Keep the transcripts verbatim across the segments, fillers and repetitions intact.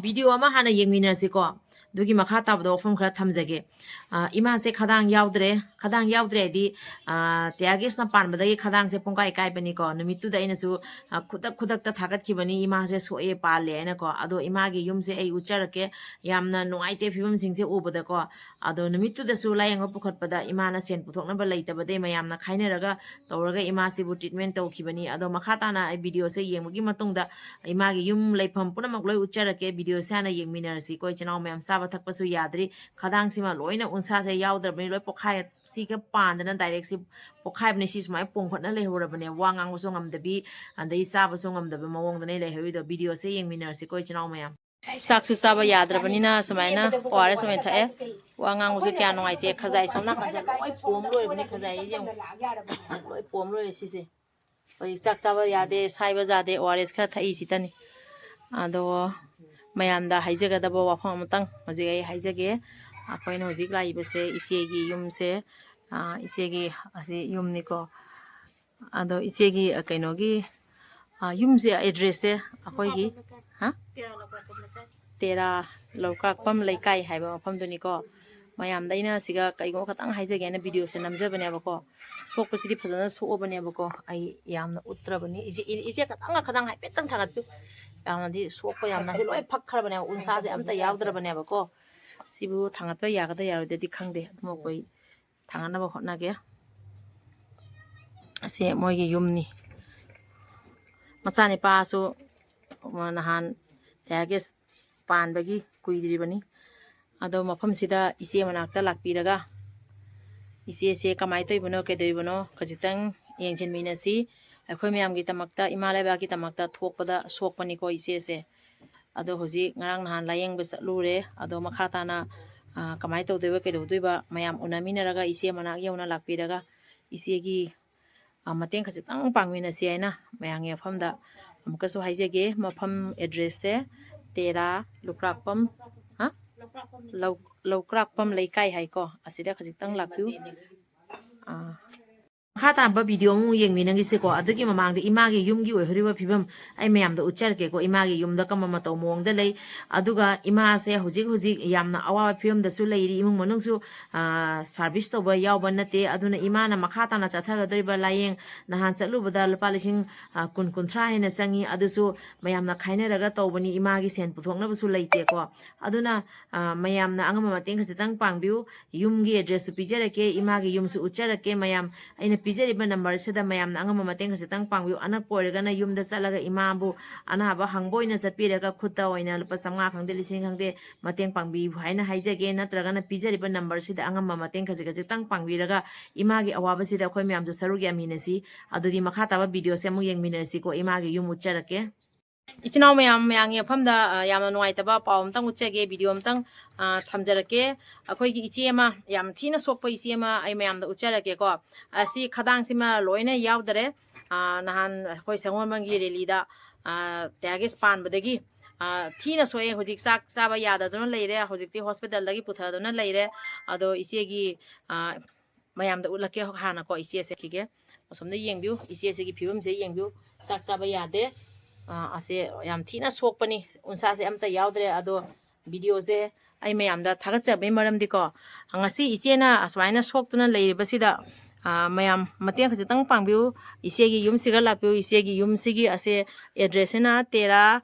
Video ꯑꯃ ꯍꯥꯟꯅ ꯌꯦꯡꯃꯤꯟꯅꯔꯁꯤꯀꯣ꯫ ꯑꯗꯨꯒꯤ ꯃꯈꯥ ꯇꯥꯕꯗ ꯋꯥꯐꯝ ꯈꯔ ꯊꯝꯖꯒꯦ꯫ ꯑ, ꯏꯃꯥꯁꯦ ꯈꯗꯥꯡ ꯌꯥꯎꯗ꯭ꯔꯦ꯫ ꯈꯗꯥꯡ ꯌꯥꯎꯗ꯭ꯔꯦ ꯍꯥꯏꯗꯤ, ꯑ, ꯇꯤꯌꯥꯔ ꯒꯦꯁꯅ ꯄꯥꯟꯕꯗꯒꯤ ꯈꯗꯥꯡꯁꯦ ꯄꯨꯡꯀꯥꯏ ꯀꯥꯏꯕꯅꯤꯀꯣ꯫ ꯅꯨꯃꯤꯠꯇꯨꯗ ꯑꯩꯅꯁꯨ, ꯑ, ꯈꯨꯗꯛ ꯈꯨꯗꯛꯇ ꯊꯥꯒꯠꯈꯤꯕꯅꯤ, "ꯏꯃꯥꯁꯦ ꯁꯣꯛꯑꯦ, ꯄꯥꯜꯂꯦ" ꯍꯥꯏꯅꯀꯣ꯫ ꯑꯗꯣ ꯏꯃꯥꯒꯤ ꯌꯨꯝꯁꯦ ꯑꯩ ꯎꯠꯆꯔꯛꯀꯦ꯫ ꯌꯥꯝꯅ ꯅꯨꯡꯉꯥꯏꯇꯦ ꯐꯤꯕꯝꯁꯤꯡꯁꯦ ꯎꯕꯗꯀꯣ꯫ ꯑꯗꯣ ꯅꯨꯃꯤꯠꯇꯨꯗꯁꯨ ꯂꯥꯏꯌꯦꯡꯕ ꯄꯨꯈꯠꯄꯗ ꯏꯃꯥꯅ ꯁꯦꯟ ꯄꯨꯊꯣꯛꯅꯕ ꯂꯩꯇꯕꯗꯩ ꯃꯌꯥꯝꯅ ꯈꯥꯏꯅꯔꯒ ꯇꯧꯔꯒ ꯏꯃꯥꯁꯤꯕꯨ ꯇ꯭ꯔꯤꯠꯃꯦꯟ ꯇꯧꯈꯤꯕꯅꯤ꯫ ꯑꯗꯣ ꯃꯈꯥ ꯇꯥꯅ ꯑꯩ ꯚꯤꯗꯤꯑꯣꯁꯦ ꯌꯦꯡꯕꯒꯤ ꯃꯇꯨꯡꯗ ꯏꯃꯥꯒꯤ ꯌꯨꯝ ꯂꯩꯐꯝ ꯄꯨꯝꯅꯃꯛ ꯂꯣꯏ ꯎꯠꯆꯔꯛꯀꯦ꯫ ꯚꯤꯗꯤꯑꯣꯁꯦ ꯍꯥꯟꯅ ꯌꯦꯡꯃꯤꯟꯅꯔꯁꯤꯀꯣ, ꯏꯆꯤꯟ ꯏꯅꯥꯎ ꯃꯌꯥꯝ꯫ ꯆꯥꯕ ꯊꯛꯄꯁꯨ ꯌꯥꯗ꯭ꯔꯤ, ꯈꯗꯥꯡꯁꯤꯃ ꯂꯣꯏꯅ ꯎꯟꯁꯥꯁꯦ ꯌꯥꯎꯗ꯭ꯔꯕꯅꯤ, ꯂꯣꯏ ꯄꯣꯛꯈꯥꯏ꯫ ꯁꯤꯒ ꯄꯥꯟꯗꯅ ꯗꯥꯏꯔꯦꯛ ꯁꯤ ꯄꯣꯛꯈꯥꯏꯕꯅꯦ꯫ ꯁꯤ ꯁꯨꯃꯥꯏꯅ ꯄꯣꯝꯈꯠꯅ ꯂꯩꯍꯧꯔꯕꯅꯦ, ꯋꯥ ꯉꯥꯡꯕꯁꯨ ꯉꯝꯗꯕꯤ, ꯑꯗꯩ ꯆꯥꯕꯁꯨ ꯉꯝꯗꯕ ꯃꯑꯣꯡꯗꯅꯦ ꯂꯩꯍꯧꯔꯤꯗꯣ꯫ ꯚꯤꯗꯤꯑꯣꯁꯦ ꯌꯦꯡꯃꯤꯟꯅꯔꯁꯤꯀꯣ, ꯏꯆꯤꯟ ꯏꯅꯥꯎ ꯃꯌꯥꯝ꯫ ꯆꯥꯛꯁꯨ ꯆꯥꯕ ꯌꯥꯗ꯭ꯔꯕꯅꯤꯅ ꯁꯨꯃꯥꯏꯅ ꯑꯣ ꯑꯥꯔ ꯑꯦꯁ ꯑꯣꯏꯅ ꯊꯛꯑꯦ꯫ ꯋꯥ ꯉꯥꯡꯕꯁꯨ ꯀꯌꯥ ꯅꯨꯡꯉꯥꯏꯇꯦ, ꯈꯖꯥꯏ ꯁꯣꯝ ꯅꯥꯀꯟꯁꯦ ꯂꯣꯏ ꯄꯣꯝ ꯂꯣꯏꯔꯕꯅꯦ, ꯈꯖꯥꯏ ꯌꯦꯡꯉꯨ, ꯂꯣꯏ ꯄꯣꯝ ꯂꯣꯏꯔꯦ ꯁꯤꯁꯦ꯫ ꯍꯧꯖꯤꯛ ꯆꯥꯛ ꯆꯥꯕ ꯌꯥꯗꯦ, ꯁꯥꯏꯕ ꯌꯥꯗꯦ, ꯑꯣ ꯑꯥꯔ ꯑꯦꯁ ꯈꯔ ꯊꯛꯏꯁꯤꯗꯅꯤ꯫ ꯑꯗꯣ ꯃꯌꯥꯝꯗ ꯍꯥꯏꯖꯒꯗꯕ ꯋꯥꯐꯝ ꯑꯃꯇꯪ ꯍꯧꯖꯤꯛ ꯑꯩ ꯍꯥꯏꯖꯒꯦ꯫ ꯑꯩꯈꯣꯏꯅ ꯍꯧꯖꯤꯛ ꯂꯥꯛꯏꯕꯁꯦ ꯏꯆꯦꯒꯤ ꯌꯨꯝꯁꯦ, ꯑ, ꯏꯆꯦꯒꯤ ꯑꯁꯤ ꯌꯨꯝꯅꯤꯀꯣ꯫ ꯑꯗꯣ ꯏꯆꯦꯒꯤ, ꯑ, ꯀꯩꯅꯣꯒꯤ, ꯑ, ꯌꯨꯝꯁꯦ, ꯑꯦꯗ꯭ꯔꯦꯁꯁꯦ ꯑꯩꯈꯣꯏꯒꯤ, ꯍꯥ? ꯇꯦꯔꯥ ꯂꯧꯀ꯭ꯔꯥꯛꯄꯝ ꯂꯩꯀꯥꯏ ꯍꯥꯏꯕ ꯃꯐꯝꯗꯨꯅꯤꯀꯣ꯫ ꯃꯌꯥꯝꯗ ꯑꯩꯅ ꯁꯤꯒ ꯀꯩꯒꯨꯝꯕ ꯈꯇꯪ ꯍꯥꯏꯖꯒꯦꯅ ꯚꯤꯗꯤꯑꯣꯁꯦ ꯅꯝꯖꯕꯅꯦꯕꯀꯣ꯫ ꯁꯣꯛꯄꯁꯤꯗꯤ ꯐꯖꯅ ꯁꯣꯛꯑꯕꯅꯦꯕꯀꯣ꯫ ꯑꯩ ꯌꯥꯝꯅ ꯎꯠꯇ꯭ꯔꯕꯅꯤ꯫ ꯏꯆꯦ, ꯏꯆꯦ ꯈꯇꯪ, ꯈꯇꯪ ꯍꯥꯏꯐꯦꯠꯇꯪ ꯊꯥꯒꯠꯄꯤꯌꯨ꯫ ꯌꯥꯝꯅꯗꯤ ꯁꯣꯛꯄ ꯌꯥꯝꯅ ꯁꯤ ꯂꯣꯏ ꯐꯛꯈ꯭ꯔꯕꯅꯦꯕ꯫ ꯎꯟꯁꯥꯁꯦ ꯑꯝꯇ ꯌꯥꯎꯗ꯭ꯔꯕꯅꯦꯕꯀꯣ꯫ ꯁꯤꯕꯨ ꯊꯥꯡꯒꯠꯄ ꯌꯥꯒꯗ꯭ꯔꯥ ꯌꯥꯔꯣꯏꯗ꯭ꯔꯗꯤ ꯈꯪꯗꯦ꯫ ꯑꯗꯨꯝ ꯑꯩꯈꯣꯏ ꯊꯥꯡꯒꯠꯅꯕ ꯍꯣꯠꯅꯒꯦ꯫ ꯑꯁꯦ ꯃꯣꯏꯒꯤ ꯌꯨꯝꯅꯤ꯫ ꯃꯆꯥꯅꯤꯄꯥꯁꯨ ꯅꯍꯥꯟ ꯇꯤꯌꯥꯔ ꯒꯦꯁ ꯄꯥꯟꯕꯒꯤ ꯀꯨꯏꯗ꯭ꯔꯤꯕꯅꯤ꯫ ꯑꯗꯣ ꯃꯐꯝꯁꯤꯗ ꯏꯆꯦ ꯃꯅꯥꯛꯇ ꯂꯥꯛꯄꯤꯔꯒ, "ꯏꯆꯦꯁꯦ ꯀꯃꯥꯏꯅ ꯇꯧꯔꯤꯕꯅꯣ, ꯀꯩꯗꯧꯔꯤꯕꯅꯣ, ꯈꯖꯤꯛꯇꯪ ꯌꯦꯡꯁꯤꯟꯃꯤꯟꯅꯁꯤ꯫ ꯑꯩꯈꯣꯏ ꯃꯌꯥꯝꯒꯤꯗꯃꯛꯇ, ꯏꯃꯥ ꯂꯩꯕꯥꯛꯀꯤꯗꯃꯛꯇ ꯊꯣꯛꯄꯗ ꯁꯣꯛꯄꯅꯤꯀꯣ ꯏꯆꯦꯁꯦ꯫ ꯑꯗꯣ ꯍꯧꯖꯤꯛ ꯉꯔꯥꯡ ꯅꯍꯥꯟ ꯂꯥꯏꯌꯦꯡꯕ ꯆꯠꯂꯨꯔꯦ꯫ ꯑꯗꯣ ꯃꯈꯥ ꯇꯥꯅ, ꯑ, ꯀꯃꯥꯏꯅ ꯇꯧꯗꯣꯏꯕ, ꯀꯩꯗꯧꯗꯣꯏꯕ, ꯃꯌꯥꯝ ꯎꯅꯃꯤꯟꯅꯔꯒ ꯏꯆꯦ ꯃꯅꯥꯛ ꯌꯧꯅ ꯂꯥꯛꯄꯤꯔꯒ ꯏꯆꯦꯒꯤ, ꯑ, ꯃꯇꯦꯡ ꯈꯖꯤꯛꯇꯪ ꯄꯥꯡꯃꯤꯟꯅꯁꯤ" ꯍꯥꯏꯅ ꯃꯌꯥꯝꯒꯤ ꯃꯐꯝꯗ ꯑꯃꯨꯛꯀꯁꯨ ꯍꯥꯏꯖꯒꯦ꯫ ꯃꯐꯝ ꯑꯦꯗ꯭ꯔꯦꯁꯁꯦ ꯇꯦꯔꯥ ꯂꯧꯀ꯭ꯔꯥꯛꯄꯝ, ꯍꯥ? ꯂꯧ-, ꯂꯧꯀ꯭ꯔꯥꯛꯄꯝ ꯂꯩꯀꯥꯏ ꯍꯥꯏꯀꯣ꯫ ꯑꯁꯤꯗ ꯈꯖꯤꯛꯇꯪ ꯂꯥꯛꯄꯤꯌꯨ꯫ ꯑ, ꯃꯈꯥ ꯇꯥꯕ ꯚꯤꯗꯤꯑꯣ ꯑꯃꯨꯛ ꯌꯦꯡꯃꯤꯟꯅꯈꯤꯁꯤꯀꯣ꯫ ꯑꯗꯨꯒꯤ ꯃꯃꯥꯡꯗ ꯏꯃꯥꯒꯤ ꯌꯨꯝꯒꯤ ꯑꯣꯏꯍꯧꯔꯤꯕ ꯐꯤꯕꯝ ꯑꯩ ꯃꯌꯥꯝꯗ ꯎꯠꯆꯔꯛꯀꯦꯀꯣ꯫ ꯏꯃꯥꯒꯤ ꯌꯨꯝꯗ ꯀꯔꯝꯕ ꯃꯇꯧ ꯃꯑꯣꯡꯗ ꯂꯩ, ꯑꯗꯨꯒ ꯏꯃꯥꯁꯦ ꯍꯧꯖꯤꯛ ꯍꯧꯖꯤꯛ ꯌꯥꯝꯅ ꯑꯋꯥꯕ ꯐꯤꯕꯝꯗꯁꯨ ꯂꯩꯔꯤ꯫ ꯏꯃꯨꯡ ꯃꯅꯨꯡꯁꯨ ꯁꯥꯔꯚꯤꯁ ꯇꯧꯕ ꯌꯥꯎꯕ ꯅꯠꯇꯦ꯫ ꯑꯗꯨꯅ ꯏꯃꯥꯅ ꯃꯈꯥ ꯇꯥꯅ ꯆꯠꯊꯒꯗꯧꯔꯤꯕ ꯂꯥꯏꯌꯦꯡ, ꯅꯍꯥꯟ ꯆꯠꯂꯨꯕꯗ ꯂꯨꯄꯥ ꯂꯤꯁꯤꯡ ꯀꯨꯟ ꯀꯨꯟꯊ꯭ꯔꯥ ꯍꯦꯟꯅ ꯆꯪꯉꯤ꯫ ꯑꯗꯨꯁꯨ ꯃꯌꯥꯝꯅ ꯈꯥꯏꯅꯔꯒ ꯇꯧꯕꯅꯤ꯫ ꯏꯃꯥꯒꯤ ꯁꯦꯟ ꯄꯨꯊꯣꯛꯅꯕꯁꯨ ꯂꯩꯇꯦꯀꯣ꯫ ꯑꯗꯨꯅ ꯃꯌꯥꯝꯅ ꯑꯉꯝꯕ ꯃꯇꯦꯡ ꯈꯖꯤꯛꯇꯪ ꯄꯥꯡꯕꯤꯌꯨ꯫ ꯌꯨꯝꯒꯤ ꯑꯦꯗ꯭ꯔꯦꯁꯁꯨ ꯄꯤꯖꯔꯛꯀꯦ, ꯏꯃꯥꯒꯤ ꯌꯨꯝꯁꯨ ꯎꯠꯆꯔꯛꯀꯦ꯫ ꯃꯌꯥꯝ ꯑꯩꯅ ꯄꯤꯖꯔꯤꯕ ꯅꯝꯕꯔꯁꯤꯗ ꯃꯌꯥꯝꯅ ꯑꯉꯝꯕ ꯃꯇꯦꯡ ꯈꯖꯤꯛꯇꯪ ꯄꯥꯡꯕꯤꯌꯨ꯫ ꯑꯅꯛꯄ ꯑꯣꯏꯔꯒꯅ ꯌꯨꯝꯗ ꯆꯠꯂꯒ ꯏꯃꯥꯕꯨ ꯑꯅꯥꯕ ꯍꯪꯕ ꯑꯣꯏꯅ ꯆꯠꯄꯤꯔꯒ ꯈꯨꯠꯇ ꯑꯣꯏꯅ ꯂꯨꯄꯥ ꯆꯥꯝꯃꯉꯥ ꯈꯪꯗꯦ, ꯂꯤꯁꯤꯡ ꯈꯪꯗꯦ, ꯃꯇꯦꯡ ꯄꯥꯡꯕꯤꯌꯨ ꯍꯥꯏꯅ ꯍꯥꯏꯖꯒꯦ꯫ ꯅꯠꯇ꯭ꯔꯒꯅ ꯄꯤꯖꯔꯤꯕ ꯅꯝꯕꯔꯁꯤꯗ ꯑꯉꯝꯕ ꯃꯇꯦꯡ ꯈꯖꯤꯛ ꯈꯖꯤꯛꯇꯪ ꯄꯥꯡꯕꯤꯔꯒ ꯏꯃꯥꯒꯤ ꯑꯋꯥꯕꯁꯤꯗ ꯑꯩꯈꯣꯏ ꯃꯌꯥꯝꯁꯨ ꯁꯔꯨꯛ ꯌꯥꯃꯤꯟꯅꯁꯤ꯫ ꯑꯗꯨꯗꯤ ꯃꯈꯥ ꯇꯥꯕ ꯚꯤꯗꯤꯑꯣꯁꯦ ꯑꯃꯨꯛ ꯌꯦꯡꯃꯤꯟꯅꯔꯁꯤꯀꯣ꯫ ꯏꯃꯥꯒꯤ ꯌꯨꯝ ꯎꯠꯆꯔꯛꯀꯦ꯫ ꯏꯆꯤꯟ ꯏꯅꯥꯎ ꯃꯌꯥꯝ, ꯃꯌꯥꯝꯒꯤ ꯃꯐꯝꯗ ꯌꯥꯝꯅ ꯅꯨꯡꯉꯥꯏꯇꯕ ꯄꯥꯎ ꯑꯃꯇꯪ ꯎꯠꯆꯒꯦ, ꯚꯤꯗꯤꯑꯣ ꯑꯃꯇꯪ ꯊꯝꯖꯔꯛꯀꯦ꯫ ꯑꯩꯈꯣꯏꯒꯤ ꯏꯆꯦ ꯑꯃ, ꯌꯥꯝ ꯊꯤꯅ ꯁꯣꯛꯄ ꯏꯆꯦ ꯑꯃ ꯑꯩ ꯃꯌꯥꯝꯗ ꯎꯠꯆꯔꯛꯀꯦꯀꯣ꯫ ꯑꯁꯤ ꯈꯗꯥꯡꯁꯤꯃ ꯂꯣꯏꯅ ꯌꯥꯎꯗꯔꯦ꯫ ꯅꯍꯥꯟ ꯑꯩꯈꯣꯏ ꯁꯒꯣꯜꯕꯟꯒꯤ ꯔꯦꯂꯤꯗ ꯇꯤꯌꯥꯔ ꯒꯦꯁ ꯄꯥꯟꯕꯗꯒꯤ ꯊꯤꯅ ꯁꯣꯛꯑꯦ꯫ ꯍꯧꯖꯤꯛ ꯆꯥꯛ ꯆꯥꯕ ꯌꯥꯗꯗꯨꯅ ꯂꯩꯔꯦ꯫ ꯍꯧꯖꯤꯛꯇꯤ ꯍꯣꯁꯄꯤꯇꯥꯜꯗꯒꯤ ꯄꯨꯊꯗꯨꯅ ꯂꯩꯔꯦ꯫ ꯑꯗꯣ ꯏꯆꯦꯒꯤ ꯃꯌꯥꯝꯗ ꯎꯠꯂꯛꯀꯦ ꯍꯥꯟꯅꯀꯣ꯫ ꯏꯆꯦꯁꯦ ꯈꯤꯒꯦ, ꯑꯁꯣꯝꯗ ꯌꯦꯡꯕꯤꯌꯨ, ꯏꯆꯦꯁꯤꯒꯤ ꯐꯤꯕꯝꯁꯦ ꯌꯦꯡꯕꯤꯌꯨ꯫ ꯆꯥꯛ ꯆꯥꯕ ꯌꯥꯗꯦ꯫ ꯑꯁꯦ ꯌꯥꯝ ꯊꯤꯅ ꯁꯣꯛꯄꯅꯤ꯫ ꯎꯟꯁꯥꯁꯦ ꯑꯝꯇ ꯌꯥꯎꯗ꯭ꯔꯦ꯫ ꯑꯗꯣ ꯚꯤꯗꯤꯑꯣꯁꯦ ꯑꯩ ꯃꯌꯥꯝꯗ ꯊꯥꯒꯠꯆꯕꯒꯤ ꯃꯔꯝꯗꯤꯀꯣ, ꯉꯁꯤ ꯏꯆꯦꯅ ꯑꯁꯨꯃꯥꯏꯅ ꯁꯣꯛꯇꯨꯅ ꯂꯩꯔꯤꯕꯁꯤꯗ ꯃꯌꯥꯝ ꯃꯇꯦꯡ ꯈꯖꯤꯛꯇꯪ ꯄꯥꯡꯕꯤꯌꯨ꯫ ꯏꯆꯦꯒꯤ ꯌꯨꯝꯁꯤꯒ ꯂꯥꯛꯄꯤꯌꯨ꯫ ꯏꯆꯦꯒꯤ ꯌꯨꯝꯁꯤꯒꯤ ꯑꯁꯦ ꯑꯦꯗ꯭ꯔꯦꯁꯁꯤꯅ ꯇꯦꯔꯥ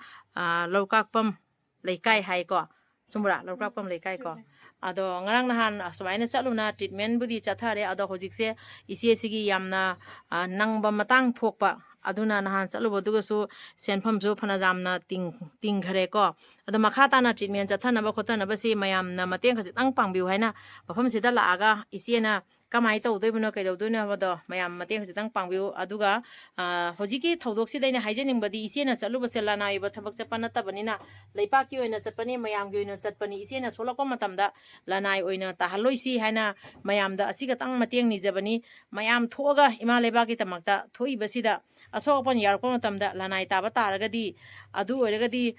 ꯂꯧꯀꯥꯛꯄꯝ ꯂꯩꯀꯥꯏ ꯍꯥꯏꯀꯣ꯫ ꯆꯨꯝꯕ꯭ꯔꯥ? ꯂꯧꯀꯥꯛꯄꯝ ꯂꯩꯀꯥꯏꯀꯣ꯫ ꯑꯗꯣ ꯉꯔꯥꯡ ꯅꯍꯥꯟ ꯑꯁꯨꯃꯥꯏꯅ ꯆꯠꯂꯨꯅ ꯇ꯭ꯔꯤꯠꯃꯦꯟꯕꯨꯗꯤ ꯆꯠꯊꯔꯦ꯫ ꯑꯗꯣ ꯍꯧꯖꯤꯛꯁꯦ ꯏꯆꯦꯁꯤꯒꯤ ꯌꯥꯝꯅ ꯅꯪꯕ ꯃꯇꯥꯡ ꯊꯣꯛꯄ, ꯑꯗꯨꯅ ꯅꯍꯥꯟ ꯆꯠꯂꯨꯕꯗꯨꯒꯁꯨ ꯁꯦꯟꯐꯝꯁꯨ ꯐꯅ ꯌꯥꯝꯅ ꯇꯤꯡ ꯇꯤꯡꯈꯔꯦꯀꯣ꯫ ꯑꯗꯣ ꯃꯈꯥ ꯇꯥꯅ ꯇ꯭ꯔꯤꯠꯃꯦꯟ ꯆꯠꯊꯅꯕ ꯈꯣꯠꯊꯅꯕꯁꯤ ꯃꯌꯥꯝꯅ ꯃꯇꯦꯡ ꯈꯖꯤꯛꯇꯪ ꯄꯥꯡꯕꯤꯌꯨ ꯍꯥꯏꯅ ꯃꯐꯝꯁꯤꯗ ꯂꯥꯛꯑꯒ ꯏꯆꯦꯅ ꯀꯃꯥꯏꯅ ꯇꯧꯗꯣꯏꯕꯅꯣ, ꯀꯩꯗꯧꯗꯣꯏꯅꯣ ꯍꯥꯏꯕꯗꯣ ꯃꯌꯥꯝ ꯃꯇꯦꯡ ꯈꯖꯤꯛꯇꯪ ꯄꯥꯡꯕꯤꯌꯨ꯫ ꯑꯗꯨꯒ ꯍꯧꯖꯤꯛꯀꯤ ꯊꯧꯗꯣꯛꯁꯤꯗ ꯑꯩꯅ ꯍꯥꯏꯖꯅꯤꯡꯕꯗꯤ, ꯏꯆꯦꯅ ꯆꯠꯂꯨꯕꯁꯦ ꯂꯅꯥꯏ ꯑꯣꯏꯕ ꯊꯕꯛ ꯆꯠꯄ ꯅꯠꯇꯕꯅꯤꯅ, ꯂꯩꯄꯥꯛꯀꯤ ꯑꯣꯏꯅ ꯆꯠꯄꯅꯤ, ꯃꯌꯥꯝꯒꯤ ꯑꯣꯏꯅ ꯆꯠꯄꯅꯤ꯫ ꯏꯆꯦꯅ ꯁꯣꯛꯂꯛꯄ ꯃꯇꯝꯗ ꯂꯅꯥꯏ ꯑꯣꯏꯅ ꯇꯥꯍꯜꯂꯣꯏꯁꯤ ꯍꯥꯏꯅ ꯃꯌꯥꯝꯗ ꯑꯁꯤ ꯈꯛꯇꯪ ꯃꯇꯦꯡ ꯅꯤꯖꯕꯅꯤ꯫ ꯃꯌꯥꯝ ꯊꯣꯛꯑꯒ ꯏꯃꯥ ꯂꯩꯕꯥꯛꯀꯤ ꯗꯃꯛꯇ ꯊꯣꯛꯏꯕꯁꯤꯗ ꯑꯁꯣꯛ ꯑꯄꯟ ꯌꯥꯎꯔꯛꯄ ꯃꯇꯝꯗ ꯂꯅꯥꯏ ꯇꯥꯕ ꯇꯥꯔꯒꯗꯤ, ꯑꯗꯨ ꯑꯣꯏꯔꯒꯗꯤ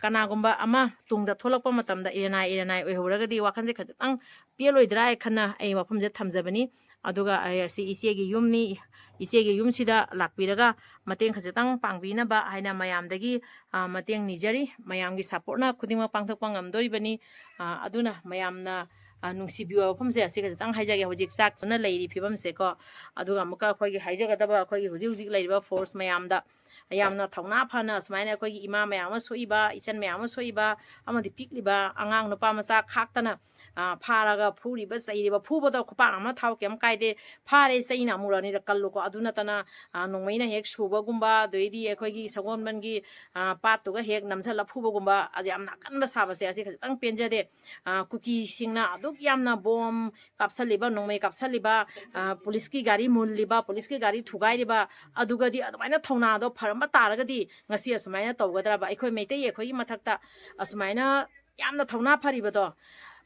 ꯀꯅꯥꯒꯨꯝꯕ ꯑꯃ ꯇꯨꯡꯗ ꯊꯣꯛꯂꯛꯄ ꯃꯇꯝꯗ ꯏꯔꯅꯥꯏ ꯏꯔꯅꯥꯏ ꯑꯣꯏꯍꯧꯔꯒꯗꯤ ꯋꯥꯈꯜꯁꯦ ꯈꯖꯤꯛꯇꯪ ꯄꯦꯜꯂꯣꯏꯗ꯭ꯔꯥ ꯍꯥꯏ ꯈꯟꯅ ꯑꯩ ꯋꯥꯐꯝꯁꯦ ꯊꯝꯖꯕꯅꯤ꯫ ꯑꯗꯨꯒ ꯑꯩ ꯑꯁꯤ ꯏꯆꯦꯒꯤ ꯌꯨꯝꯅꯤ, ꯏꯆꯦꯒꯤ ꯌꯨꯝꯁꯤꯗ ꯂꯥꯛꯄꯤꯔꯒ ꯃꯇꯦꯡ ꯈꯖꯤꯛꯇꯪ ꯄꯥꯡꯕꯤꯅꯕ ꯍꯥꯏꯅ ꯃꯌꯥꯝꯗꯒꯤ, ꯑ, ꯃꯇꯦꯡ ꯅꯤꯖꯔꯤ꯫ ꯃꯌꯥꯝꯒꯤ supportꯅ ꯈꯨꯗꯤꯡꯃꯛ ꯄꯥꯡꯊꯣꯛꯄ ꯉꯝꯗꯣꯔꯤꯕꯅꯤ꯫ ꯑ, ꯑꯗꯨꯅ ꯃꯌꯥꯝꯅ, ꯑ, ꯅꯨꯡꯁꯤꯕꯤꯌꯨ ꯋꯥꯐꯝꯁꯦ ꯑꯁꯤ ꯈꯖꯤꯛꯇꯪ ꯍꯥꯏꯖꯒꯦ꯫ ꯍꯧꯖꯤꯛ ꯆꯥꯛ ꯆꯥꯅ ꯂꯩꯔꯤ ꯐꯤꯕꯝꯁꯦꯀꯣ꯫ ꯑꯗꯨꯒ ꯑꯃꯨꯛꯀ ꯑꯩꯈꯣꯏꯒꯤ ꯍꯥꯏꯖꯒꯗꯕ ꯑꯩꯈꯣꯏꯒꯤ ꯍꯧꯖꯤꯛ ꯍꯧꯖꯤꯛ ꯂꯩꯔꯤꯕ force ꯃꯌꯥꯝꯗ ꯌꯥꯝꯅ ꯊꯧꯅꯥ ꯐꯅ ꯁꯨꯃꯥꯏꯅ ꯑꯩꯈꯣꯏꯒꯤ ꯏꯃꯥ ꯃꯌꯥꯝ ꯑꯃ ꯁꯣꯛꯏꯕ, ꯏꯆꯟ ꯃꯌꯥꯝ ꯑꯃ ꯁꯣꯛꯏꯕ, ꯑꯃꯗꯤ ꯄꯤꯛꯂꯤꯕ ꯑꯉꯥꯡ ꯅꯨꯄꯥ ꯃꯆꯥ ꯈꯥꯛꯇꯅ, ꯑ, ꯐꯥꯔꯒ ꯐꯨꯔꯤꯕ, ꯆꯩꯔꯤꯕ, ꯐꯨꯕꯗ ꯈꯨꯄꯥꯛ ꯑꯃ ꯊꯥꯎ ꯀꯩꯝ ꯀꯥꯏꯗꯦ, ꯐꯥꯔꯦ ꯆꯩꯅ ꯑꯃꯨꯛ ꯑꯅꯤꯔꯛ ꯀꯜꯂꯨꯀꯣ꯫ ꯑꯗꯨ ꯅꯠꯇꯅ, ꯑ, ꯅꯣꯡꯃꯩꯅ ꯍꯦꯛ ꯁꯨꯕꯒꯨꯝꯕ, ꯑꯗꯩꯗꯤ ꯑꯩꯈꯣꯏꯒꯤ ꯁꯒꯣꯜꯕꯟꯒꯤ, ꯑ, ꯄꯥꯠꯇꯨꯒ ꯍꯦꯛ ꯅꯝꯁꯤꯜꯂ ꯐꯨꯕꯒꯨꯝꯕ, ꯑꯗꯨ ꯌꯥꯝꯅ ꯑꯀꯟꯕ ꯁꯥꯕꯁꯦ ꯑꯁꯤ ꯈꯖꯤꯛꯇꯪ ꯄꯦꯟꯖꯗꯦ꯫ ꯑ, ꯀꯨꯀꯤꯁꯤꯡꯅ ꯑꯗꯨꯛ ꯌꯥꯝꯅ ꯕꯣꯝ ꯀꯥꯞꯁꯜꯂꯤꯕ, ꯅꯣꯡꯃꯩ ꯀꯥꯞꯁꯜꯂꯤꯕ, ꯑ, ꯄꯨꯂꯤꯁꯀꯤ ꯒꯥꯔꯤ ꯃꯨꯜꯂꯤꯕ, ꯄꯨꯂꯤꯁꯀꯤ ꯒꯥꯔꯤ ꯊꯨꯒꯥꯏꯔꯤꯕ, ꯑꯗꯨꯒꯗꯤ ꯑꯗꯨꯃꯥꯏꯅ ꯊꯧꯅꯥꯗꯣ ꯐꯔꯝꯕ ꯇꯥꯔꯒꯗꯤ ꯉꯁꯤ ꯑꯁꯨꯃꯥꯏꯅ ꯇꯧꯒꯗ꯭ꯔꯕ? ꯑꯩꯈꯣꯏ ꯃꯩꯇꯩ ꯑꯩꯈꯣꯏꯒꯤ ꯃꯊꯛꯇ ꯑꯁꯨꯃꯥꯏꯅ ꯌꯥꯝꯅ ꯊꯧꯅꯥ ꯐꯔꯤꯕꯗꯣ,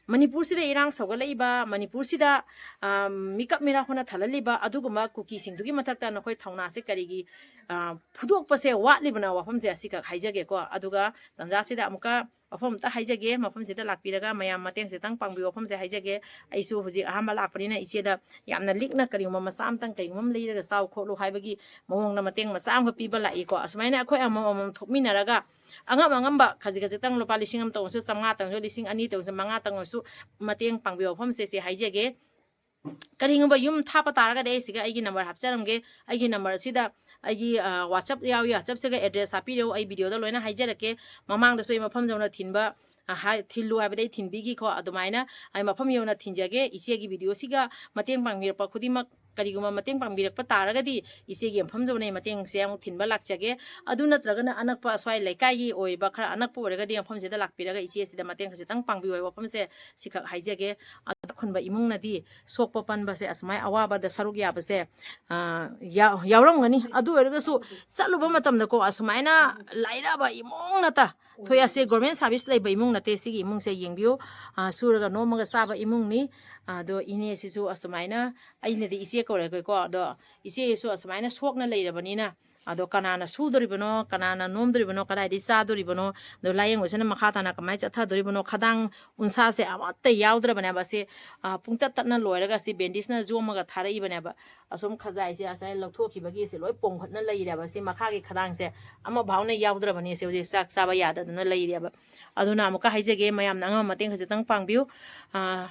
ꯃꯅꯤꯄꯨꯔꯁꯤꯗ ꯏꯔꯥꯡ ꯁꯧꯒꯠꯂꯛꯏꯕ, ꯃꯅꯤꯄꯨꯔꯁꯤꯗ, ꯑ, ꯃꯤꯀꯞ ꯃꯤꯔꯥ ꯍꯣꯅ ꯊꯜꯍꯜꯂꯤꯕ ꯑꯗꯨꯒꯨꯝꯕ ꯀꯨꯀꯤꯁꯤꯡꯗꯨꯒꯤ ꯃꯊꯛꯇ ꯅꯈꯣꯏ ꯊꯧꯅꯥꯁꯦ ꯀꯔꯤꯒꯤ, ꯑ, ꯐꯨꯗꯣꯛꯄꯁꯦ ꯋꯥꯠꯂꯤꯕꯅ? ꯋꯥꯐꯝꯁꯦ ꯑꯁꯤꯈꯛ ꯍꯥꯏꯖꯒꯦꯀꯣ꯫ ꯑꯗꯨꯒ ꯇꯟꯖꯥꯁꯤꯗ ꯑꯃꯨꯛꯀ ꯋꯥꯐꯝ ꯑꯝꯇ ꯍꯥꯏꯖꯒꯦ, ꯃꯐꯝꯁꯤꯗ ꯂꯥꯛꯄꯤꯔꯒ ꯃꯌꯥꯝ ꯃꯇꯦꯡ ꯈꯤꯇꯪ ꯄꯥꯡꯕꯤꯌꯨ ꯋꯥꯐꯝꯁꯦ ꯍꯥꯏꯖꯒꯦ꯫ ꯑꯩꯁꯨ ꯍꯧꯖꯤꯛ ꯑꯍꯥꯟꯕ ꯂꯥꯛꯄꯅꯤꯅ ꯏꯆꯦꯗ ꯌꯥꯝꯅ ꯂꯤꯛꯅ ꯀꯔꯤꯒꯨꯝꯕ ꯃꯆꯥ ꯑꯃꯇꯪ ꯀꯩꯒꯨꯝꯕ ꯑꯃ ꯂꯩꯔꯒ ꯆꯥꯎ ꯈꯣꯠꯂꯨ ꯍꯥꯏꯕꯒꯤ ꯃꯑꯣꯡꯗ ꯃꯇꯦꯡ ꯃꯆꯥ ꯑꯃꯈꯛ ꯄꯤꯕ ꯂꯥꯛꯏꯀꯣ꯫ ꯑꯁꯨꯃꯥꯏꯅ ꯑꯩꯈꯣꯏ ꯑꯃꯃꯝ ꯊꯣꯛꯃꯤꯟꯅꯔꯒ ꯑꯉꯝ ꯑꯉꯝꯕ ꯈꯖꯤꯛ ꯈꯖꯤꯛꯇꯪ ꯂꯨꯄꯥ ꯂꯤꯁꯤꯡ ꯑꯃꯇꯪ ꯑꯣꯏꯔꯁꯨ, ꯆꯥꯝꯃꯉꯥꯇꯪ ꯑꯣꯏꯔꯁꯨ, ꯂꯤꯁꯤꯡ ꯑꯅꯤꯇꯪ ꯑꯣꯏꯔꯁꯨ, ꯃꯉꯥꯇꯪ ꯑꯣꯏꯔꯁꯨ ꯃꯇꯦꯡ ꯄꯥꯡꯕꯤꯌꯨ ꯋꯥꯐꯝꯁꯦ ꯁꯤ ꯍꯥꯏꯖꯒꯦ꯫ ꯀꯔꯤꯒꯨꯝꯕ ꯌꯨꯝ ꯊꯥꯞꯄ ꯇꯥꯔꯒꯗꯤ ꯑꯩ ꯁꯤꯒ ꯑꯩꯒꯤ number ꯍꯥꯞꯆꯔꯝꯒꯦ꯫ ꯑꯩꯒꯤ number ꯑꯁꯤꯗ ꯑꯩꯒꯤ, ꯑ, WhatsApp ꯌꯥꯎꯏ, WhatsAppꯁꯤꯒ address ꯍꯥꯞꯄꯤꯔꯛꯎ, ꯑꯩ videoꯗ ꯂꯣꯏꯅ ꯍꯥꯏꯖꯔꯛꯀꯦ꯫ ꯃꯃꯥꯡꯗꯁꯨ ꯑꯩ ꯃꯐꯝ ꯌꯧꯅ ꯊꯤꯟꯕ, ꯑ, ꯍꯥꯏ-, ꯊꯤꯜꯂꯨ ꯍꯥꯏꯕꯗ ꯑꯩ ꯊꯤꯟꯕꯤꯈꯤꯀꯣ꯫ ꯑꯗꯨꯃꯥꯏꯅ ꯑꯩ ꯃꯐꯝ ꯌꯧꯅ ꯊꯤꯟꯖꯒꯦ꯫ ꯏꯆꯦꯒꯤ videoꯁꯤꯒ ꯃꯇꯦꯡ ꯄꯥꯡꯕꯤꯔꯛꯄ ꯈꯨꯗꯤꯡꯃꯛ, ꯀꯔꯤꯒꯨꯝꯕ ꯃꯇꯦꯡ ꯄꯥꯡꯕꯤꯔꯛꯄ ꯇꯥꯔꯒꯗꯤ ꯏꯆꯦꯒꯤ ꯃꯐꯝ ꯌꯧꯅ ꯑꯩ ꯃꯇꯦꯡꯁꯦ ꯑꯃꯨꯛ ꯊꯤꯟꯕ ꯂꯥꯛꯆꯒꯦ꯫ ꯑꯗꯨ ꯅꯠꯇ꯭ꯔꯒꯅ ꯑꯅꯛꯄ ꯑꯁ꯭ꯋꯥꯏ ꯂꯩꯀꯥꯏꯒꯤ ꯑꯣꯏꯕ ꯈꯔ ꯑꯅꯛꯄ ꯑꯣꯏꯔꯒꯗꯤ ꯃꯐꯝꯁꯤꯗ ꯂꯥꯛꯄꯤꯔꯒ ꯏꯆꯦꯁꯤꯗ ꯃꯇꯦꯡ ꯈꯖꯤꯛꯇꯪ ꯄꯥꯡꯕꯤꯌꯨ ꯍꯥꯏꯕ ꯋꯥꯐꯝꯁꯦ ꯁꯤꯈꯛ ꯍꯥꯏꯖꯒꯦ꯫ ꯑꯗꯨ ꯈꯨꯟꯕ ꯏꯃꯨꯡꯅꯗꯤ ꯁꯣꯛꯄ ꯄꯟꯕꯁꯦ ꯑꯁꯨꯃꯥꯏꯅ ꯑꯋꯥꯕꯗ ꯁꯔꯨꯛ ꯌꯥꯕꯁꯦ, ꯑ, ꯌꯥ-, ꯌꯥꯎꯔꯝꯒꯅꯤ꯫ ꯑꯗꯨ ꯑꯣꯏꯔꯒꯁꯨ ꯆꯠꯂꯨꯕ ꯃꯇꯝꯗꯀꯣ, ꯑꯁꯨꯃꯥꯏꯅ ꯂꯥꯏꯔꯕ ꯏꯃꯨꯡ ꯅꯠꯇ ꯊꯣꯏ ꯑꯁꯦ government service ꯂꯩꯕ ꯏꯃꯨꯡ ꯅꯠꯇꯦ ꯁꯤꯒꯤ ꯏꯃꯨꯡꯁꯦ꯫ ꯌꯦꯡꯕꯤꯌꯨ, ꯑ, ꯁꯨꯔꯒ ꯅꯣꯝꯃꯒ ꯆꯥꯕ ꯏꯃꯨꯡꯅꯤ꯫ ꯑꯗꯣ ꯏꯅꯦꯁꯤꯁꯨ ꯑꯁꯨꯃꯥꯏꯅ, ꯑꯩꯅꯗꯤ ꯏꯆꯦ ꯀꯧꯔꯒꯦꯀꯣ, ꯑꯗꯣ ꯏꯆꯦꯁꯨ ꯑꯁꯨꯃꯥꯏꯅ ꯁꯣꯛꯅ ꯂꯩꯔꯕꯅꯤꯅ, ꯑꯗꯣ ꯀꯅꯥꯅ ꯁꯨꯗꯣꯔꯤꯕꯅꯣ, ꯀꯅꯥꯅ ꯅꯣꯝꯗꯣꯔꯤꯕꯅꯣ, ꯀꯗꯥꯏꯗꯒꯤ ꯆꯥꯗꯣꯔꯤꯕꯅꯣ, ꯑꯗꯣ ꯂꯥꯏꯌꯦꯡꯕꯁꯤꯅ ꯃꯈꯥ ꯇꯥꯅ ꯀꯃꯥꯏꯅ ꯆꯠꯊꯗꯣꯔꯤꯕꯅꯣ, ꯈꯗꯥꯡ ꯎꯟꯁꯥꯁꯦ ꯑꯃꯠꯇ ꯌꯥꯎꯗ꯭ꯔꯕꯅꯦꯕ꯫ ꯑꯁꯤ, ꯑ, ꯄꯨꯡꯇꯠ ꯇꯠꯅ ꯂꯣꯏꯔꯒ ꯑꯁꯤ ꯕꯦꯟꯗꯦꯖꯅ ꯌꯣꯝꯃꯒ ꯊꯥꯔꯛꯏꯕꯅꯦꯕ꯫ ꯑꯁꯨꯝ ꯈꯖꯥꯏꯁꯦ ꯉꯁꯥꯏ ꯂꯧꯊꯣꯛꯈꯤꯕꯒꯤ ꯑꯁꯤ ꯂꯣꯏ ꯄꯣꯝꯈꯠꯅ ꯂꯩꯔꯦꯕ꯫ ꯑꯁꯤ ꯃꯈꯥꯒꯤ ꯈꯗꯥꯡꯁꯦ ꯑꯃꯐꯥꯎꯅ ꯌꯥꯎꯗ꯭ꯔꯕꯅꯤ꯫ ꯑꯁꯤ ꯍꯧꯖꯤꯛ ꯆꯥꯛ ꯆꯥꯕ ꯌꯥꯗꯗꯅ ꯂꯩꯔꯦꯕ꯫ ꯑꯗꯨꯅ ꯑꯃꯨꯛꯀ ꯍꯥꯏꯖꯒꯦ, ꯃꯌꯥꯝꯅ ꯑꯉꯝꯕ ꯃꯇꯦꯡ ꯈꯖꯤꯛꯇꯪ ꯄꯥꯡꯕꯤꯌꯨ꯫ ꯑ,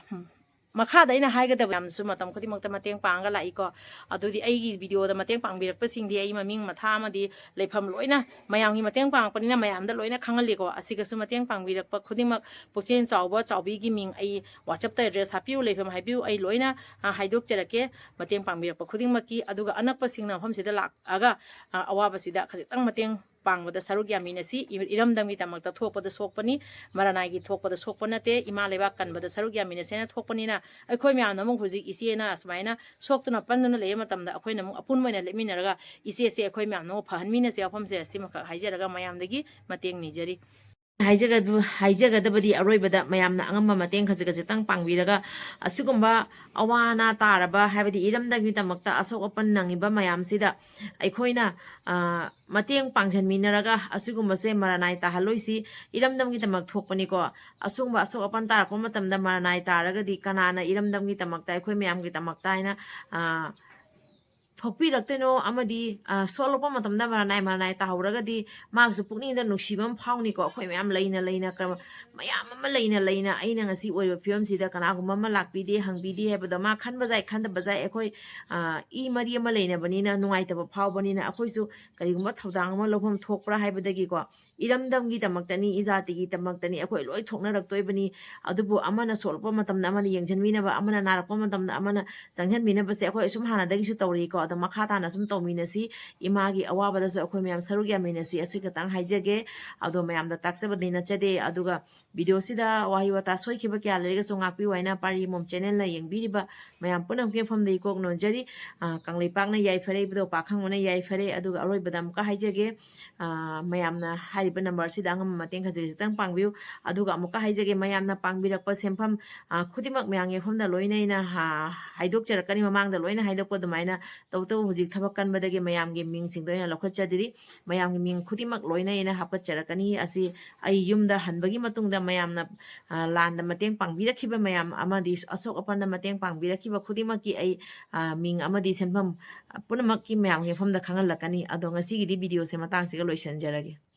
ꯃꯈꯥꯗ ꯑꯩꯅ ꯍꯥꯏꯒꯗꯕ ꯌꯥꯝꯅꯁꯨ ꯃꯇꯝ ꯈꯨꯗꯤꯡꯃꯛꯇ ꯃꯇꯦꯡ ꯄꯥꯡꯉꯒ ꯂꯥꯛꯏꯀꯣ꯫ ꯑꯗꯨꯗꯤ ꯑꯩꯒꯤ ꯚꯤꯗꯤꯑꯣꯗ ꯃꯇꯦꯡ ꯄꯥꯡꯕꯤꯔꯛꯄꯁꯤꯡꯗꯤ ꯑꯩ ꯃꯃꯤꯡ ꯃꯊꯥ ꯑꯃꯗꯤ ꯂꯩꯐꯝ ꯂꯣꯏꯅ ꯃꯌꯥꯝꯒꯤ ꯃꯇꯦꯡ ꯄꯥꯡꯉꯛꯄꯅꯤꯅ ꯃꯌꯥꯝꯗ ꯂꯣꯏꯅ ꯈꯪꯍꯜꯂꯤꯀꯣ꯫ ꯑꯁꯤꯒꯁꯨ ꯃꯇꯦꯡ ꯄꯥꯡꯕꯤꯔꯛꯄ ꯈꯨꯗꯤꯡꯃꯛ ꯄꯨꯛꯆꯦꯜ ꯆꯥꯎꯕ ꯆꯥꯎꯕꯤꯒꯤ ꯃꯤꯡ ꯑꯩ WhatsApp-ꯇ address ꯍꯥꯞꯄꯤꯌꯨ, ꯂꯩꯐꯝ ꯍꯥꯏꯕꯤꯌꯨ, ꯑꯩ ꯂꯣꯏꯅ, ꯑ, ꯍꯥꯏꯗꯣꯛꯆꯔꯛꯀꯦ꯫ ꯃꯇꯦꯡ ꯄꯥꯡꯕꯤꯔꯛꯄ ꯈꯨꯗꯤꯡꯃꯛꯀꯤ, ꯑꯗꯨꯒ ꯑꯅꯛꯄꯁꯤꯡꯅ ꯃꯐꯝꯁꯤꯗ ꯂꯥꯛꯑꯒ, ꯑ, ꯑꯋꯥꯕꯁꯤꯗ ꯈꯖꯤꯛꯇꯪ ꯃꯇꯦꯡ ꯄꯥꯡꯕꯗ ꯁꯔꯨꯛ ꯌꯥꯃꯤꯟꯅꯁꯤ꯫ ꯏ-, ꯏꯔꯝꯗꯝꯒꯤꯗꯃꯛꯇ ꯊꯣꯛꯄꯗ ꯁꯣꯛꯄꯅꯤ, ꯃꯔꯅꯥꯏꯒꯤ ꯊꯣꯛꯄꯗ ꯁꯣꯛꯄ ꯅꯠꯇꯦ꯫ ꯏꯃꯥ ꯂꯩꯕꯥꯛ ꯀꯟꯕꯗ ꯁꯔꯨꯛ ꯌꯥꯃꯤꯟꯅꯁꯦꯅ ꯊꯣꯛꯄꯅꯤꯅ ꯑꯩꯈꯣꯏ ꯃꯌꯥꯝꯅ ꯑꯃꯨꯛ ꯍꯧꯖꯤꯛ ꯏꯆꯦꯅ ꯑꯁꯨꯃꯥꯏꯅ ꯁꯣꯛꯇꯨꯅ ꯄꯟꯗꯨꯅ ꯂꯩꯕ ꯃꯇꯝꯗ ꯑꯩꯈꯣꯏꯅ ꯑꯃꯨꯛ ꯑꯄꯨꯟꯕ ꯑꯣꯏꯅ ꯂꯦꯞꯃꯤꯟꯅꯔꯒ ꯏꯆꯦꯁꯦ ꯑꯩꯈꯣꯏ ꯃꯌꯥꯝꯅ ꯑꯃꯨꯛ ꯐꯍꯟꯃꯤꯟꯅꯁꯦ ꯋꯥꯐꯝꯁꯦ꯫ ꯑꯁꯤꯃꯈꯛ ꯍꯥꯏꯖꯔꯒ ꯃꯌꯥꯝꯗꯒꯤ ꯃꯇꯦꯡ ꯅꯤꯖꯔꯤ꯫ ꯍꯥꯏꯖꯒꯗꯕ-, ꯍꯥꯏꯖꯒꯗꯕꯗꯤ ꯑꯔꯣꯏꯕꯗ ꯃꯌꯥꯝꯅ ꯑꯉꯝꯕ ꯃꯇꯦꯡ ꯈꯖꯤꯛ ꯈꯖꯤꯛꯇꯪ ꯄꯥꯡꯕꯤꯔꯒ ꯑꯁꯤꯒꯨꯝꯕ ꯑꯋꯥ ꯑꯅꯥ ꯇꯥꯔꯕ, ꯍꯥꯏꯕꯗꯤ ꯏꯔꯝꯗꯝꯒꯤꯗꯃꯛꯇ ꯑꯁꯣꯛ ꯑꯄꯟ ꯅꯪꯉꯤꯕ ꯃꯌꯥꯝꯁꯤꯗ ꯑꯩꯈꯣꯏꯅ, ꯑ, ꯃꯇꯦꯡ ꯄꯥꯡꯁꯤꯟꯃꯤꯟꯅꯔꯒ ꯑꯁꯤꯒꯨꯝꯕꯁꯦ ꯃꯔꯅꯥꯏ ꯇꯥꯍꯜꯂꯣꯏꯁꯤ꯫ ꯏꯔꯝꯗꯝꯒꯤꯗꯃꯛ ꯊꯣꯛꯄꯅꯤꯀꯣ꯫ ꯑꯁꯤꯒꯨꯝꯕ ꯑꯁꯣꯛ ꯑꯄꯟ ꯇꯥꯔꯛꯄ ꯃꯇꯝꯗ ꯃꯔꯅꯥꯏ ꯇꯥꯔꯒꯗꯤ ꯀꯅꯥꯅ ꯏꯔꯝꯗꯝꯒꯤꯗꯃꯛꯇ, ꯑꯩꯈꯣꯏ ꯃꯌꯥꯝꯒꯤꯗꯃꯛꯇ ꯍꯥꯏꯅ, ꯑ, ꯊꯣꯛꯄꯤꯔꯛꯇꯣꯏꯅꯣ? ꯑꯃꯗꯤ, ꯑ, ꯁꯣꯛꯂꯛꯄ ꯃꯇꯝꯗ ꯃꯔꯅꯥꯏ ꯃꯔꯅꯥꯏ ꯇꯥꯍꯧꯔꯒꯗꯤ ꯃꯥꯒꯤꯁꯨ ꯄꯨꯛꯅꯤꯡꯗ ꯅꯨꯡꯁꯤꯕ ꯑꯃ ꯐꯥꯎꯅꯤꯀꯣ꯫ ꯑꯩꯈꯣꯏ ꯃꯌꯥꯝ ꯂꯩꯅ ꯂꯩꯅ ꯀ-, ꯃꯌꯥꯝ ꯑꯃ ꯂꯩꯅ ꯂꯩꯅ ꯑꯩꯅ ꯉꯁꯤ ꯑꯣꯏꯔꯤꯕ ꯐꯤꯕꯝꯁꯤꯗ ꯀꯅꯥꯒꯨꯝꯕ ꯑꯃ ꯂꯥꯛꯄꯤꯗꯦ, ꯍꯪꯕꯤꯗꯦ ꯍꯥꯏꯕꯗꯣ ꯃꯥ ꯈꯟꯕ ꯌꯥꯏ, ꯈꯟꯗꯕ ꯌꯥꯏ꯫ ꯑꯩꯈꯣꯏ, ꯑ, ꯏ ꯃꯔꯤ ꯑꯃ ꯂꯩꯅꯕꯅꯤꯅ, ꯅꯨꯡꯉꯥꯏꯇꯕ ꯐꯥꯎꯕꯅꯤꯅ ꯑꯩꯈꯣꯏꯁꯨ ꯀꯔꯤꯒꯨꯝꯕ ꯊꯧꯗꯥꯡ ꯑꯃ ꯂꯧꯐꯝ ꯊꯣꯛꯄ꯭ꯔꯥ ꯍꯥꯏꯕꯗꯒꯤꯀꯣ, ꯏꯔꯝꯗꯝꯒꯤꯗꯃꯛꯇꯅꯤ, ꯏꯖꯥꯇꯤꯒꯤꯗꯃꯛꯇꯅꯤ, ꯑꯩꯈꯣꯏ ꯂꯣꯏ ꯊꯣꯛꯅꯔꯛꯇꯣꯏꯕꯅꯤ꯫ ꯑꯗꯨꯕꯨ ꯑꯃꯅ ꯁꯣꯛꯂꯛꯄ ꯃꯇꯝꯗ ꯑꯃꯅ ꯌꯦꯡꯁꯤꯟꯕꯤꯅꯕ, ꯑꯃꯅ ꯅꯥꯔꯛꯄ ꯃꯇꯝꯗ ꯑꯃꯅ ꯆꯪꯁꯤꯟꯕꯤꯅꯕꯁꯦ ꯑꯩꯈꯣꯏ ꯑꯁꯨꯝ ꯍꯥꯟꯅꯗꯒꯤꯁꯨ ꯇꯧꯔꯤꯀꯣ꯫ ꯑꯗꯣ ꯃꯈꯥ ꯇꯥꯅ ꯁꯨꯝ ꯇꯧꯃꯤꯟꯅꯁꯤ꯫ ꯏꯃꯥꯒꯤ ꯑꯋꯥꯕꯗꯁꯨ ꯑꯩꯈꯣꯏ ꯃꯌꯥꯝ ꯁꯔꯨꯛ ꯌꯥꯃꯤꯟꯅꯁꯤ꯫ ꯑꯁꯤ ꯈꯛꯇꯪ ꯍꯥꯏꯖꯒꯦ꯫ ꯑꯗꯣ ꯃꯌꯥꯝꯗ ꯇꯥꯛꯆꯕꯗꯤ ꯅꯠꯆꯗꯦ꯫ ꯑꯗꯨꯒ ꯚꯤꯗꯤꯑꯣꯁꯤꯗ ꯋꯥꯍꯩ ꯋꯥꯇꯥ ꯁꯣꯏꯈꯤꯕ ꯀꯌꯥ ꯂꯩꯔꯒꯁꯨ ꯉꯥꯛꯄꯤꯌꯨ ꯍꯥꯏꯅ ꯄꯥꯔꯤ ꯃꯣꯝ ꯆꯦꯅꯦꯜꯅ ꯌꯦꯡꯕꯤꯔꯤꯕ ꯃꯌꯥꯝ ꯄꯨꯝꯅꯃꯛꯀꯤ ꯃꯐꯝꯗ ꯏꯀꯣꯛ ꯅꯣꯟꯖꯔꯤ꯫ ꯑ, ꯀꯪꯂꯩꯄꯥꯛꯅ ꯌꯥꯏꯐꯔꯦ, ꯏꯕꯨꯙꯧ ꯄꯥꯈꯪꯕꯅ ꯌꯥꯏꯐꯔꯦ꯫ ꯑꯗꯨꯒ ꯑꯔꯣꯏꯕꯗ ꯑꯃꯨꯛꯀ ꯍꯥꯏꯖꯒꯦ, ꯑ, ꯃꯌꯥꯝꯅ ꯍꯥꯏꯔꯤꯕ ꯅꯝꯕꯔꯁꯤꯗ ꯑꯉꯝꯕ ꯃꯇꯦꯡ ꯈꯖꯤꯛ ꯈꯖꯤꯛꯇꯪ ꯄꯥꯡꯕꯤꯌꯨ꯫ ꯑꯗꯨꯒ ꯑꯃꯨꯛꯀ ꯍꯥꯏꯖꯒꯦ, ꯃꯌꯥꯝꯅ ꯄꯥꯡꯕꯤꯔꯛꯄ ꯁꯦꯟꯐꯝ, ꯑ, ꯈꯨꯗꯤꯡꯃꯛ ꯃꯌꯥꯝꯒꯤ ꯃꯐꯝꯗ ꯂꯣꯏꯅ ꯑꯩꯅ, ꯑ, ꯍꯥꯏꯗꯣꯛꯆꯔꯛꯀꯅꯤ, ꯃꯃꯥꯡꯗ ꯂꯣꯏꯅ ꯍꯥꯏꯗꯣꯛꯄ ꯑꯗꯨꯃꯥꯏꯅ ꯇꯧꯕꯇꯕꯨ ꯍꯧꯖꯤꯛ ꯊꯕꯛ ꯀꯟꯕꯗꯒꯤ ꯃꯌꯥꯝꯒꯤ ꯃꯤꯡꯁꯤꯡꯗꯣ ꯑꯩꯅ ꯂꯧꯈꯠꯆꯗ꯭ꯔꯤ꯫ ꯃꯌꯥꯝꯒꯤ ꯃꯤꯡ ꯈꯨꯗꯤꯡꯃꯛ ꯂꯣꯏꯅ ꯑꯩꯅ ꯍꯥꯞꯀꯠꯆꯔꯛꯀꯅꯤ꯫ ꯑꯁꯤ ꯑꯩ ꯌꯨꯝꯗ ꯍꯟꯕꯒꯤ ꯃꯇꯨꯡꯗ ꯃꯌꯥꯝꯅ, ꯑ, ꯂꯥꯟꯗ ꯃꯇꯦꯡ ꯄꯥꯡꯕꯤꯔꯛꯈꯤꯕ ꯃꯌꯥꯝ ꯑꯃꯗꯤ ꯑꯁꯣꯛ ꯑꯄꯟꯗ ꯃꯇꯦꯡ ꯄꯥꯡꯕꯤꯔꯛꯈꯤꯕ ꯈꯨꯗꯤꯡꯃꯛꯀꯤ ꯑꯩ, ꯑ, ꯃꯤꯡ ꯑꯃꯗꯤ ꯁꯦꯟꯐꯝ, ꯑ, ꯄꯨꯝꯅꯃꯛꯀꯤ ꯃꯌꯥꯝꯒꯤ ꯃꯐꯝꯗ ꯈꯪꯍꯜꯂꯛꯀꯅꯤ꯫ ꯑꯗꯣ ꯉꯁꯤꯒꯤꯗꯤ video ꯁꯦ ꯃꯇꯥꯡꯁꯤꯒ ꯂꯣꯏꯁꯤꯟꯖꯔꯒꯦ꯫